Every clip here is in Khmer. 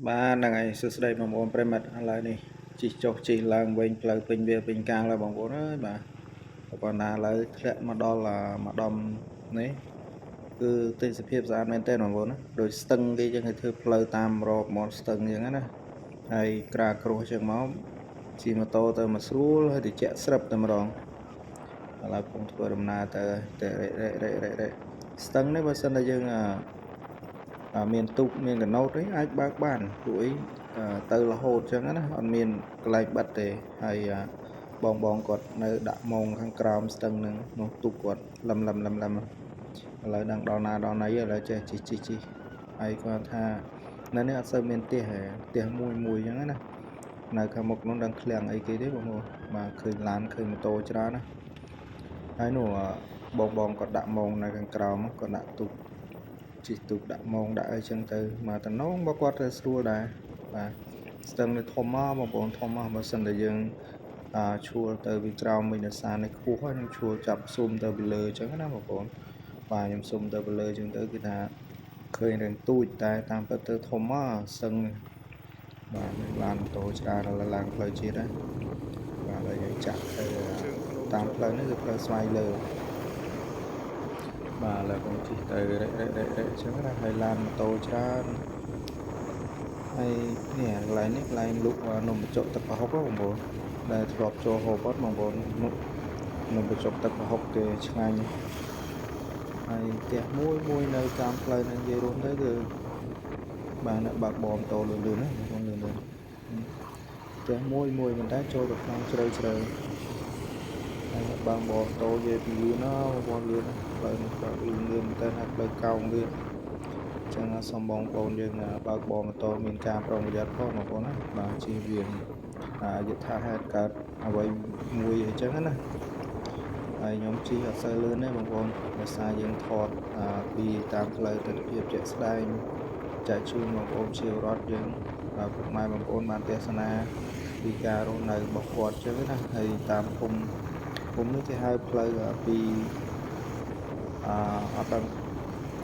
បាទហ្នឹងហើយសួស្តីបងប្អូនប្រិយមិត្តឥឡូវនេះជិះចុះជិះឡើងវិញផ្លូវពេញវាពេញកាលហើយបងប្អូនអើយបាទប៉ុន្តែឥឡូវធ្លាក់មកដល់ម្ដុំនេះគឺទេសភាពស្អាតមែនទែនបងប្អូនណាដូចស្ទឹងគេចឹងគេធ្វើផ្លូវតាមរកមាត់ស្ទឹងចឹងណាហើយក្រាគ្រោះចឹងមកជិះម៉ូតូទៅមកស្រួលហើយតិចស្រាប់តែម្ដងឥឡូវកំពុងធ្វើដំណើរទៅតែរ៉េរ៉េរ៉េរ៉េស្ទឹងនេះបើសិនតែយើងមានទូកមានកណូតអីអាចបើកបានព្រោះអីទៅរហូតចឹងណាអត់មានកន្លែងបិទទេហើយបងបងគាត់នៅដាក់ម៉ងខាងក្រោមស្ទឹងហ្នឹងនោះទូកគាត់លឹមលឹមលឹមលឹមឥឡូវដឹងដល់ណាដល់ណីឥឡូវចេះជិះជិះជិះហើយគាត់ថានៅនេះអត់សូវមានផ្ទះទេផ្ទះមួយមួយចឹងណានៅខាងមុខនោះដឹងឃ្លាំងអីគេទេបងប្អូនបាទឃើញឡានឃើញម៉ូតូច្រើនណាហើយនោះបងបងគាត់ដាក់ម៉ងនៅខាងក្រោមគាត់ដាក់ទូក ជិះទូកដាក់ម៉ងដាក់អីចឹងទៅមកតំណងបើគាត់ទៅស្រួលដែរបាទស្ទឹងនេះធំមកបងប្អូនធំមកបើសិនតែយើងឈួលទៅពីក្រោមវិញដោយសារនេះខ្ពស់ហើយខ្ញុំឈួលចាប់ស៊ុំទៅពីលើចឹងណាបងប្អូនបាទខ្ញុំស៊ុំទៅពីលើចឹងទៅគឺថាឃើញរឿងទូចតែតាមពិតទៅធំមកស្ទឹងបាទមានឡានម៉ូតូច្រើនឥឡូវឡើងផ្លូវជាតិហើយបាទឥឡូវយើងចាក់ទៅតាមផ្លូវនេះគឺផ្លូវស្វ័យលើបាទឥឡូវបងជិះទៅរ៉េរ៉េរ៉េរ៉េចឹងណាហើយឡានម៉ូតូច្រើនហើយនេះកន្លែងនេះកន្លែងលក់នំបញ្ចុកទឹកប្រហុកហ៎បងប្អូនដែលធ្លាប់ចូលហូបអត់បងប្អូននំបញ្ចុកទឹកប្រហុកគេឆ្ងាញ់ហើយផ្ទះមួយមួយនៅតាមផ្លូវនឹងនិយាយរួមទៅគឺបាទអ្នកបើកបរម៉ូតូលឿនលឿនណាបងប្អូនលឿនលឿនផ្ទះមួយមួយប៉ុន្តែចូលទៅក្នុងជ្រៅជ្រៅហើយអ្នកបើកបរម៉ូតូនិយាយពីលឿនណាបងប្អូនលឿនណាផ្លូវនេះបើកលឿនលឿនតែថាផ្លូវកោងវាចឹងសូមបងប្អូនយើងបើកបរម៉ូតូមានការប្រុងប្រយ័ត្នផងបងប្អូនណាបាទជៀសវាងយថាហេតុកើតអ្វីមួយអីចឹងណាហើយខ្ញុំជិះអត់សូវលឿនទេបងប្អូនដោយសារយើងថតពីតាមផ្លូវទស្សនភាពជាក់ស្ដែងចែកជូនបងប្អូនជារដ្ឋយើងពុកម៉ែបងប្អូនបានទស្សនាពីការរស់នៅរបស់គាត់ចឹងណាហើយតាមភូមិភូមិនេះគេហៅផ្លូវពីអត់ដឹង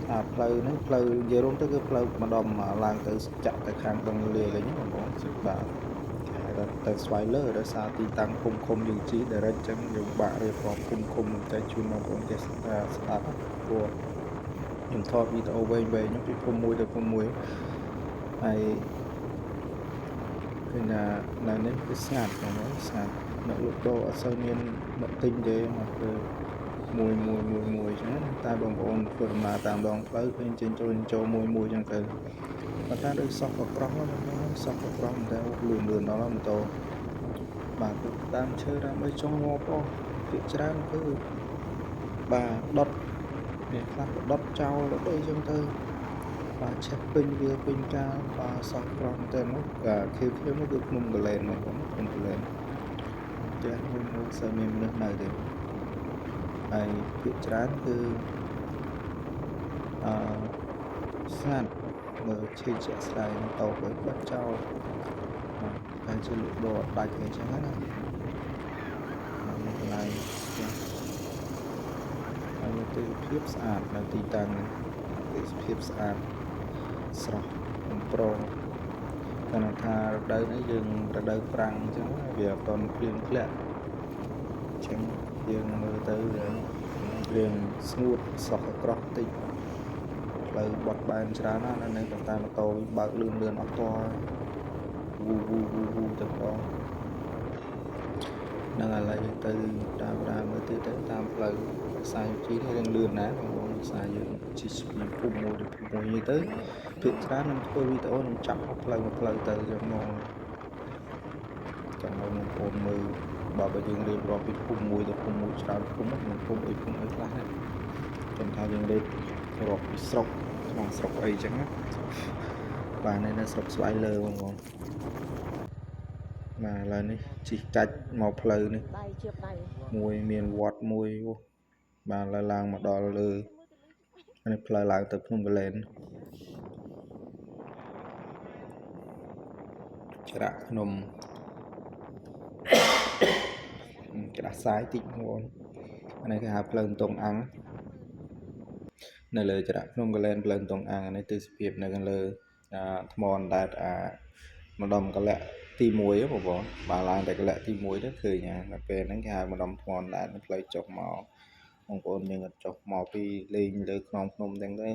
អាផ្លូវហ្នឹងផ្លូវនិយាយរួមទៅគឺផ្លូវម្ដុំឡើងទៅចាក់ទៅខាងបឹងលាវិញបងប្អូនបាទគេហៅថាទៅស្វាយលើដោយសារទីតាំងភូមិឃុំយើងជី direct ចឹងយើងបាក់រៀបរាប់ភូមិឃុំចែកជូនបងប្អូនគេស្ដាប់ព្រោះខ្ញុំថតវីដេអូវែងៗខ្ញុំពីភូមិមួយទៅភូមិមួយហើយឃើញថានៅនេះគឺស្ងាត់បងប្អូនស្ងាត់អ្នកលក់ដូរអត់សូវមានអ្នកទិញទេមកគឺមួយមួយមួយមួយចឹងណាតែបងប្អូនធ្វើដំណើរតាមដងផ្លូវឃើញចេញចូលចូលមួយមួយចឹងទៅប៉ុន្តែដូចសោះក៏ក្រោះបងប្អូនសោះក៏ក្រោះតែលឿនលឿនដល់ម៉ូតូបាទគឺដើមឈើដើមអីចង់ងាប់អស់ភាគច្រើនគឺបាទដុតមានខ្លះក៏ដុតចោលដុតអីចឹងទៅបាទឆេះពេញវាពេញកាលបាទសោះក្រោះតែនោះខៀវខៀវនោះគឺភ្នំកលែនបងប្អូនភ្នំកលែនផ្ទះមួយមួយសូវមានមនុស្សនៅទេហើយភាគច្រើនគឺអឺស្ងាត់មើលឈើជាក់ស្ដែងតោបឲ្យបាត់ចោលបាទតែជាលក់ដូរអត់ដាច់អីចឹងណានេះកន្លែងផ្ទះហើយនៅទេសភាពស្អាតនៅទីតាំងនេះទេសភាពស្អាតស្រស់បំប្រងគាត់ថារដូវនេះយើងរដូវប្រាំងអញ្ចឹងវាអត់ទាន់ភ្លៀងធ្លាក់អញ្ចឹងយើងមើលទៅរៀងស្ងួតសោះក្រោះតិចផ្លូវបត់បែនច្រើនណាស់នៅនេះប៉ុន្តែម៉ូតូវិញបើកលឿនលឿនអស់តវូវូវូវូទៅម្ដងនឹងឥឡូវយើងទៅតាមរាមើលទៀតទៅតាមផ្លូវខ្សែជីនេះរៀងលឿនណាស់បងប្អូនខ្សែយើងជិះពីភូមិមួយទៅភូមិមួយនេះទៅភាគច្រើនខ្ញុំធ្វើវីដេអូខ្ញុំចាប់ផ្លូវមួយផ្លូវទៅចឹងហ្មងចង់ឲ្យបងប្អូនមើលបើយើងរៀបរាប់ពីភូមិមួយទៅភូមិមួយច្រើនភូមិមានភូមិអីភូមិអីខ្លះណាចាំថាយើងរៀបរាប់ពីស្រុកក្នុងស្រុកអីចឹងណាបាទនេះនៅស្រុកស្វាយលើបងប្អូនបាទឥឡូវនេះជិះកាច់មកផ្លូវនេះ ដៃជាបដៃ មួយមានវត្តមួយបាទឥឡូវឡើងមកដល់លើនេះផ្លូវឡើងទៅភ្នំកលែនច្រាក់ភ្នំក្តាស់សាយតិចបងប្អូនអានេះគេហៅផ្លូវតុងអាំងនៅលើច្រាក់ភ្នំកលែនផ្លូវតុងអាំងនេះទេសភាពនៅខាងលើ អាថ្មអណ្ដែតអាម្ដុំកលៈទី1បងប្អូនបាទឡើងតែកលៈទី1ទៅឃើញដល់ពេលហ្នឹងគេហៅម្ដុំថ្មអណ្ដែតផ្លូវចុះមកបងប្អូនយើងអត់ចុះមកពីលេងលើខ្នងភ្នំទាំងទៅ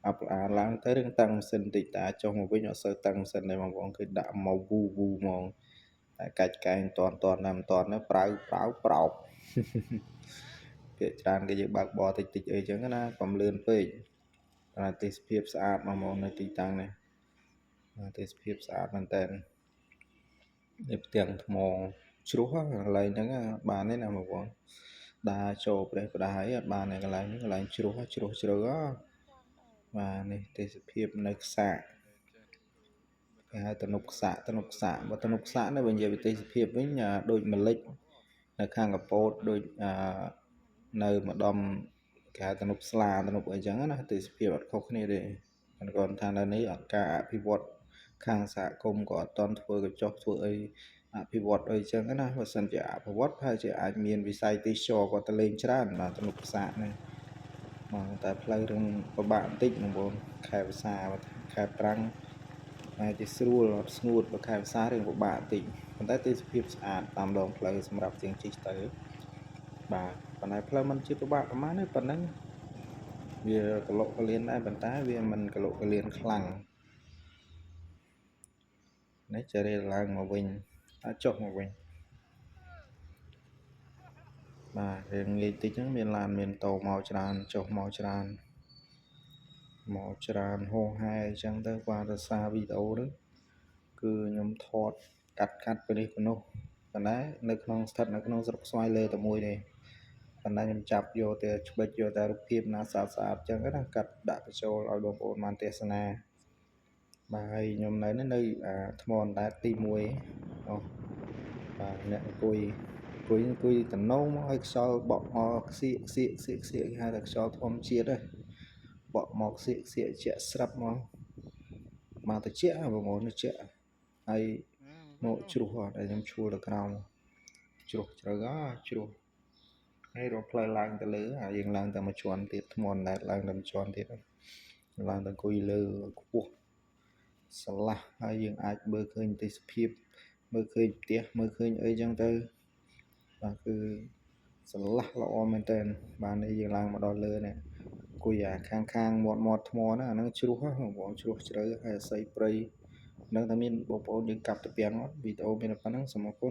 អាប់អាឡើងទៅរឿងតាំងម៉ាស៊ីនតិចតាចុះមកវិញអត់សូវតាំងម៉ាស៊ីនទេបងប្អូនគឺដាក់មកវូវូហ្មងតែកាច់កែងតន់តន់ណាមិនតន់ណាប្រៅប្រៅប្រោប ភាគច្រើនគេយើងបើកបរតិចតិចអីចឹងណាកុំលឿនពេកតែទេសភាពស្អាតបងប្អូននៅទីតាំងនេះទេសភាពស្អាតមែនតើនេះផ្ទាំងថ្មជ្រោះកន្លែងហ្នឹងបានទេណាបងប្អូនដើរចូលប្រេះផ្ដាយអត់បានទេកន្លែងនេះកន្លែងជ្រោះជ្រោះជ្រៅបាទនេះទេសភាពនៅខ្សាកគេហៅទំនប់ខ្សាកទំនប់ខ្សាកបើទំនប់ខ្សាកនេះបើនិយាយពីទេសភាពវិញដូចម្លិចនៅខាងកពតដូចនៅម្ដុំគេហៅទំនប់ស្លាទំនប់អីចឹងណាទេសភាពអត់ខុសគ្នាទេគាត់ថានៅនេះអត់ការអភិវឌ្ឍខាងសហគមន៍ក៏អត់តន់ធ្វើកញ្ចុះធ្វើអីអភិវឌ្ឍអីចឹងណាបើសិនជាអភិវឌ្ឍប្រហែលជាអាចមានវិស័យទេសចរគាត់ទៅលេងច្រើនបាទទំនប់ផ្សាកនេះមកតែផ្លូវរឿងពិបាកបន្តិចបងប្អូនខែវស្សាខែប្រាំងតែជាស្រួលអត់ស្ងួតបើខែវស្សារឿងពិបាកបន្តិចប៉ុន្តែទេសភាពស្អាតតាមដងផ្លូវសម្រាប់ជាងជិះទៅបាទប៉ុន្តែផ្លូវមិនជាពិបាកប្រហែលទេប៉ុណ្ណឹងវាកលុកកលៀនដែរប៉ុន្តែវាមិនកលុកកលៀនខ្លាំងនេះចរិលឡើងមកវិញតែចុះមកវិញបាទរឿងងាយតិចហ្នឹងមានឡានមានតោមកច្រើនចុះមកច្រើនមកច្រើនហោហែអញ្ចឹងទៅបាទរសារវីដេអូហ្នឹងគឺខ្ញុំថតកាត់កាត់ទៅនេះប៉ុណ្ណោះប៉ុន្តែនៅក្នុងស្ថិតនៅក្នុងស្រុកស្វាយលើតែមួយទេប៉ុន្តែខ្ញុំចាប់យកតែច្បិចយកតែរូបភាពណាស្អាតស្អាតអញ្ចឹងណាកាត់ដាក់បញ្ចូលឲ្យបងប្អូនបានទស្សនាបាទហើយខ្ញុំនៅនេះនៅអាថ្មអណ្ដែតទី1អូបាទអ្នកអង្គុយអង្គុយអង្គុយតំណងមកឲ្យខ្យល់បក់មកខ្សៀកខ្សៀកខ្សៀកខ្សៀកគេហៅថាខ្យល់ធម្មជាតិហ៎បក់មកខ្សៀកខ្សៀកជាក់ស្រាប់មកមកតិចបងប្អូនតិចហើយមកជ្រុះអត់ហើយខ្ញុំឈួលទៅក្រោមជ្រុះជ្រៅអជ្រុះហើយរកផ្លូវឡើងទៅលើហើយយើងឡើងតែមួយជាន់ទៀតថ្មអណ្ដែតឡើងតែមួយជាន់ទៀតឡើងទៅអង្គុយលើខ្ពស់ស្រឡះហើយយើងអាចមើលឃើញទេសភាពមើលឃើញផ្ទះមើលឃើញអីចឹងទៅបាទគឺស្រឡះល្អមែនតើបាទនេះយើងឡើងមកដល់លើនេះអង្គុយអាខាងខាងមាត់មាត់ថ្មហ្នឹងអាហ្នឹងជ្រុះបងប្អូនជ្រុះជ្រៅហើយអាស័យព្រៃនឹងតែមានបងប្អូនយើងកាប់ទៅពាំងអត់វីដេអូមានតែប៉ុណ្្នឹងសូមអរគុណ។